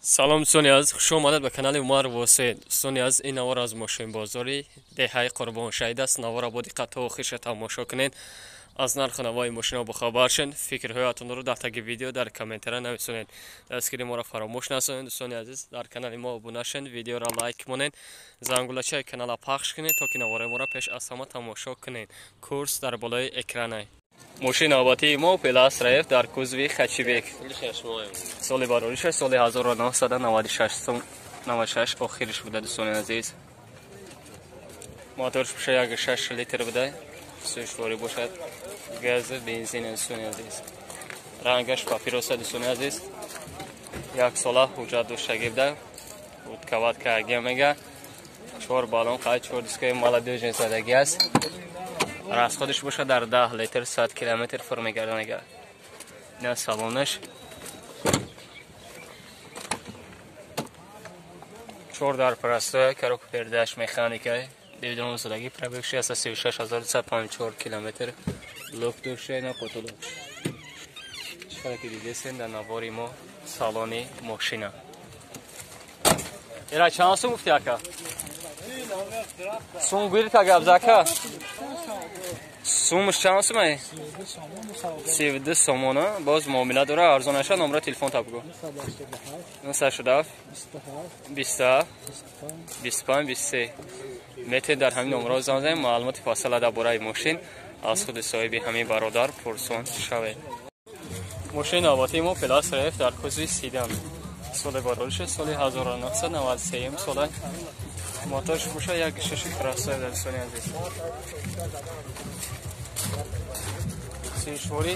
Салом дӯстони азиз, хуш омадед ба канали Умар Восеъ. Дӯстони азиз, ин навор аз мошинбозори деҳаи Қурбоншаҳид аст. Наворро бо диққат то охирша тамошо кунед. Аз нарху навои мошинҳо бохабар шед. Фикрҳоятонро дар таги видео дар комментария нависонед. Дастгири моро фаромӯш насонед. Дӯстони азиз, дар канали мо обуна шед, видеоро лайк монед, зангулачаи канала пахш кунед, то ки навораи моро пеш аз ҳама тамошо кунед. Курс дар болои экранай. Мошини навбатии мо Opel Astra F дар кузови хэтчбек. Соли барориша соли 1996 охириш буда, дӯстони азиз. Моторш боша 1.6 литр буда, сӯшворӣ бошад, газ, бензин, дӯстони азиз. Рангаш папироса, дӯстони азиз. Як сола ҳуҷҷат доштагӣ буда, уткаватка агия мега. 4 баллон қай, 4 дискаи молодежный задагӣ аст. Расходиш боша дар 10 литр 100 километр фур мегардонага. Ина салонаш. 4 дар простой, коробка передач механика. 19 солаги, пробег 36154 километр. Лук дошта, на потолок. Чӣ ки дидесен дар навори мо салони мошина. Ира чанд сум гуфти ака? Сум гуфти та гап зака? Сумаш чанд сумай? 32 сомона. Боз муомила дора, арзон наша. Номера телефон та бугу. 987 27 25 23. Метавонед дар ҳамин номерҳо занг занед, маълумоти фасила дар бораи мошин аз худи соҳиби ҳамин бародар пурсон шавед. Мошини навбатии мо Opel Astra F дар кузови седан. Соли барориша соли 1993 сола. Моторш боша 1.6 красаве, дӯстони азиз. Сӯшворӣ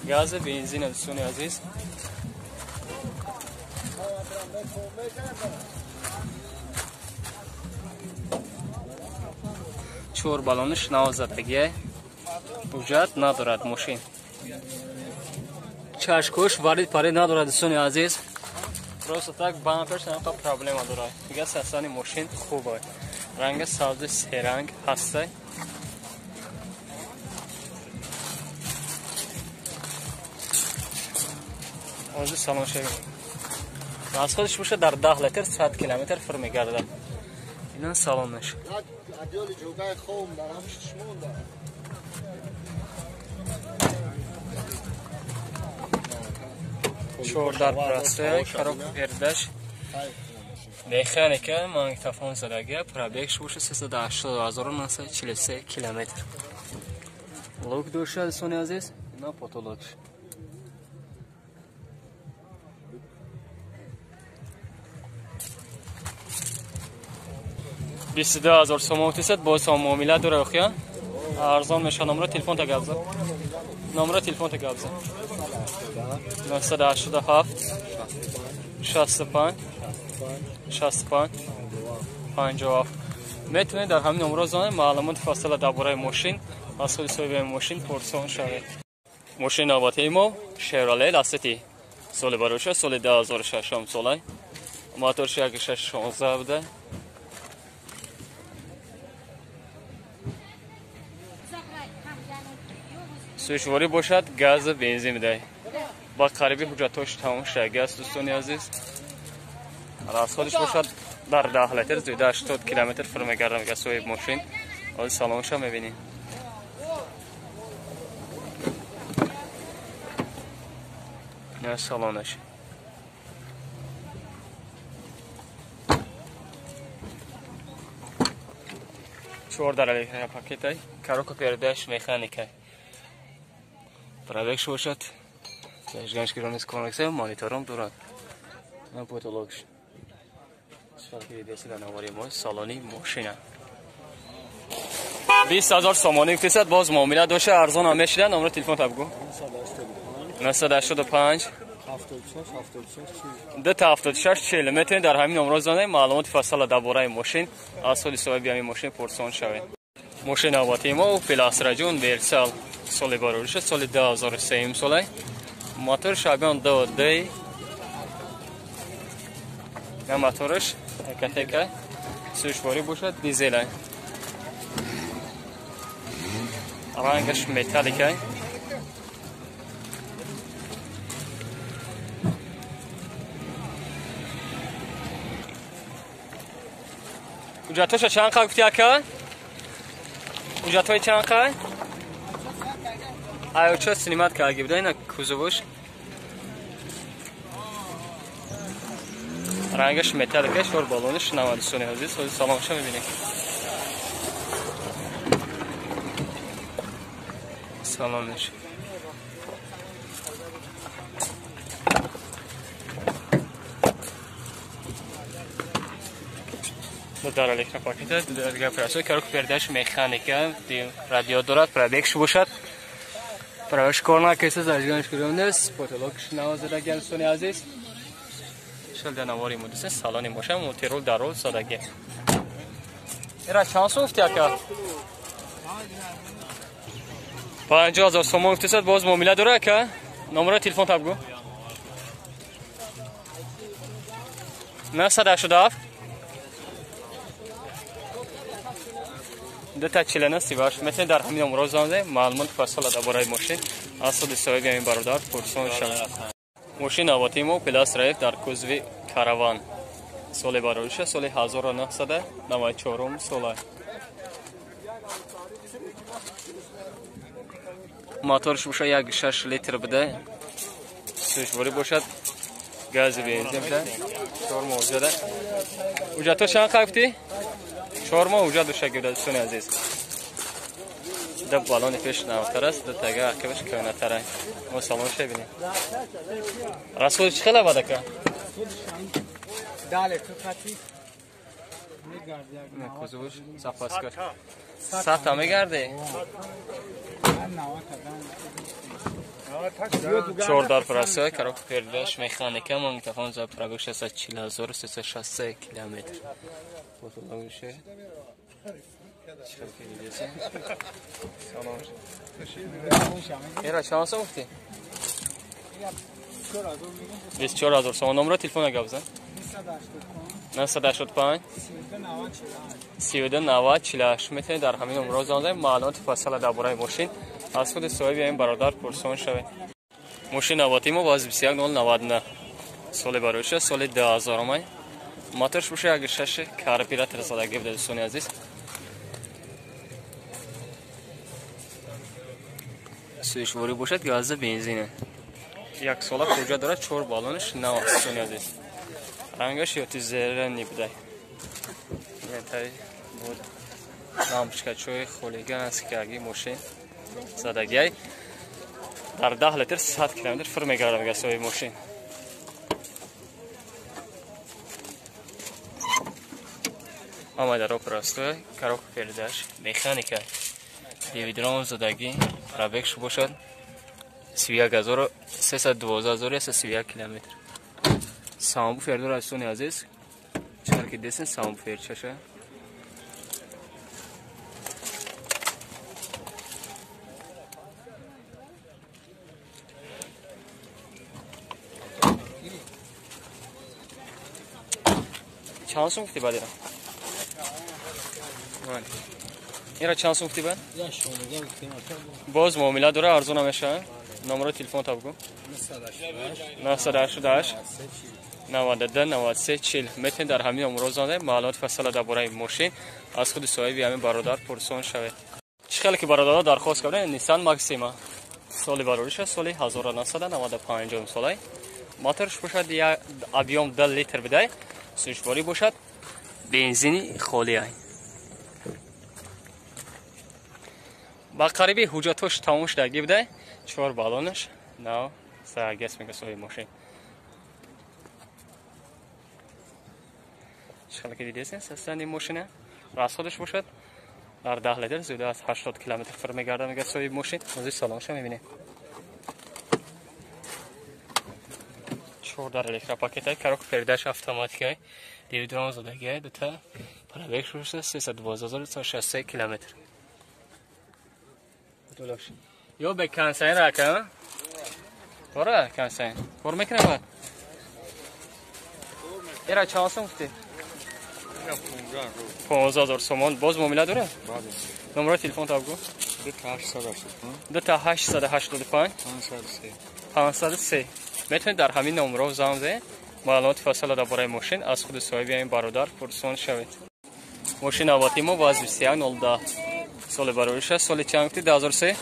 газ, бензин, дӯстони азиз. Чор баллонаш навзадагӣ, ҳуҷҷат надорад мошин. Чашкош варид парид надорад, дӯстони азиз. Просто так бамперш ҳамқа проблема дорад. Дига сасани мошин хуб аст. Ранги сабзи серанг ҳаста. Ҳозир салон шавем. Расходиш боша дар 10 литр 100 километр фур мегардад. Ина салонаш. Чор дар простой, коробка передач механика, магнитофон задагия, пробег боша 380943 километр. Лук дошта, дӯстони азиз, ина потолокш. Бист ду ҳазор сомон тисад, боз ҳам муомила дора охия. Арзон меша. Номера телефон та гап зад. Номера телефон та гап зад. 987 65 65 57. Метавонед дар ҳамин номерҳо занед, маълумоти фасила дар бораи мошин аз худи соҳиби мошин пурсон шавед. Мошини навбатии мо Chevrolet Lacetti. Соли бароша соли 2006 сола. Моторш 1.6 буда. Сӯшворӣ бошад, газ, бензин медиҳад. Ба қариби ҳуҷҷатҳош тамом шудагӣ аст, дӯстони азиз. Расходиш бошад дар 10 литр зиёда 80 километр фур мегардад мега соҳиби мошин. Ҳозир салонша мебинем. Ина салонаш. Чор дар электропакетай, коробка передач механика. Пробегш бошад, зажиганш гиронис коннекса, монитором дорад. На потолокш. Чӣ дидаси дар навори мо салони мошина. 20000 сомонӣ гуфтисад, боз муомила дошта, арзон ҳам мешида. Номери телефон та бугу. 985 76 40. Метавонед дар ҳамин номерҳо занед, маълумоти фасала дар бораи мошин аз худи соҳиби ҳамин мошин пурсон шавед. Мошини навбатии мо Opel Astra Jun Versal. Соли барориша соли 2003 сола. Мотор шабион 2D. На мотораш ТКТК. Сӯшворӣ бошад, дизел. Рангаш металлика. Ҳуҷҷатҳоша чанд қа гуфти ака? Ҳуҷҷатҳои чанд қа? Аё снимат карда буда ина кузовуш. Рангаш металлика, шор балониш нава дӯстони азиз. Ҳозир салонша мебинем. Салониш. Дар электропакета дигар прасо коробка передач механика, радио дорад, пробегш бошад. Праваш кор накеса, зажиганаш курёнес, потолокш навозадаги дӯстони азиз. Шилда навори мудисе салони боша, мултирол дарол садаги. Ира чанд сум гуфти ака? 50,000 сомон гуфтесад, боз муомила дора ака? Номерои телефон таб гу. 987 249 38. Метавонед дар ҳамин номро занг занед, маълумоти фасала дар бораи мошин аз худи соҳиби ҳамин бародар пурсон шавед. Мошин навбатии мо Пелас Раев дар кузови Караван. Соли барориша соли 1994 сола. Моторш боша 1.6 литр буда. Сӯшворӣ бошад, гази бензин буда. 4 моҳ ҳуҷҷат. Ҳуҷҷатҳо чанд қа гуфтӣ? 4 моҳ ҳуҷҷат дошта гирда дӯстони азиз. Да балони пеш навтар аст, да тага ақибаш кӯҳнатар аст. Мо салон шебинем. Расход чӣ хела бад ака? Кузовуш запаска. Сата мегарде? 4 дар прасоя, коробка передач механика, магнитофон за пробег 64363 километр. Фотологише. Салом. Ира чанд сом гуфтӣ? 24,000 сом. Номеро телефона гап зан. 985 32 90 48. Метавонед дар ҳамин номро занг занед, маълумоти фасала дар бораи мошин аз худи соҳиби ҳамин бародар пурсон шавед. Мошин навбатии мо ВАЗ 21099 соли барориша соли 2000 омад. Моторш боша 1.6 карбюратор задаги буда дӯстони азиз. Сӯшворӣ бошад, газа бензина. Як сола ҳуҷҷат дорад, 4 баллонаш нав аст дӯстони азиз. Рангаш ёти зелени буда. Тай буд. Лампочкачои хулиган аст ки аги мошин задагиай. Дар 10 литр 100 километр фир мегардад мега соҳиби мошин. Ама дар простой, коробка передач, механика, дивидрон задагӣ, пробегш бошад 311 312 километр. Самбуфер дорад дӯстони азиз. Чӣ ки десен самбуфер чаша. Чанд сум гуфтӣ баъд ира? Ира чанд сум гуфтӣ баъд? Боз муомила дора, арзон намешавад. Номерои телефон та бигӯ. 988 92 93 40. Метавонед дар ҳамин номро занг занед, маълумоти фасала дар бораи мошин аз худи соҳиби ҳамин бародар пурсон шавед. Чӣ хеле ки бародаро дархост карданд, Nissan Maxima соли барориша соли 1995 солай. Моторш бошад объем 2 литр бидай, сӯшворӣ бошад, бензини холиай. Ба қариби ҳуҷҷатҳош тамом шудагӣ будай, 4 баллонаш нав сагас мега соҳиби мошин. Чӣ хеле ки дидесен состояние мошина, расходаш бошад дар 10 литр зиёда аз 80 километр фир мегардад мега соҳиби мошин. Ҳозир салонша мебинем. 4 дар электропакетай, коробка передач автоматикай, дивидрон задагиай, дута пробег шуда 312 163 километр. Ё бе консайнер ака? Тора консайнер. Кор мекунад баъд? Ира чанд сум гуфтӣ? 15,000 сомон. Боз муомила дорад? Номерои телефон та бигӯ. 2885 503. Метавонед дар ҳамин номро занг занед, маълумоти фасала дар бораи мошин аз худи соҳиби ҳамин бародар пурсон шавед. Мошин навбати мо ВАЗ 2110 соли барориша. Соли чанд гуфти? 2003?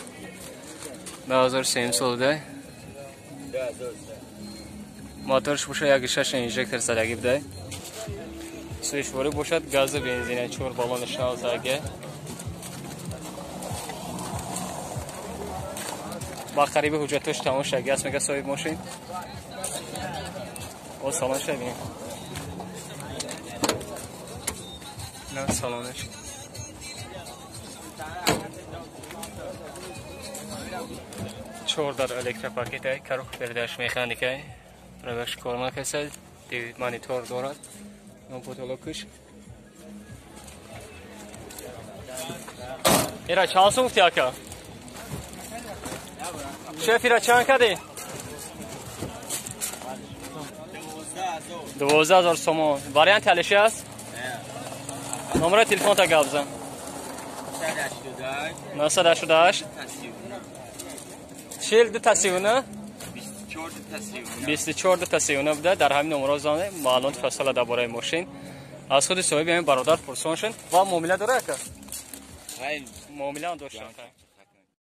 2003 сол да. Моторш боша 1.6 инжектор задаги буда. Сӯишворӣ бошад газу бензина, 4 баллонаш нав задаги. Ба қариби ҳуҷҷатош тамом шаги аст, мега соҳиб мошин. О салон шавем. На салонаш. 4 дар электропакет ай, коробка передаш механика ай. Праваш кор накасад, монитор дорад. Но потолокаш. Ира чанд сум гуфти ака? Шеф ира чанд кади? 12,000 сомон. Вариант алиши аст? Номери телефонта гап зан. 988 42 39 24 39 буда. Дар ҳамин номерҳо занед, маълумоти фасала дар бораи мошин аз худи соҳиби ҳамин бародар пурсон шуд. Ва муомила дора ака? Муомила ҳам дошта.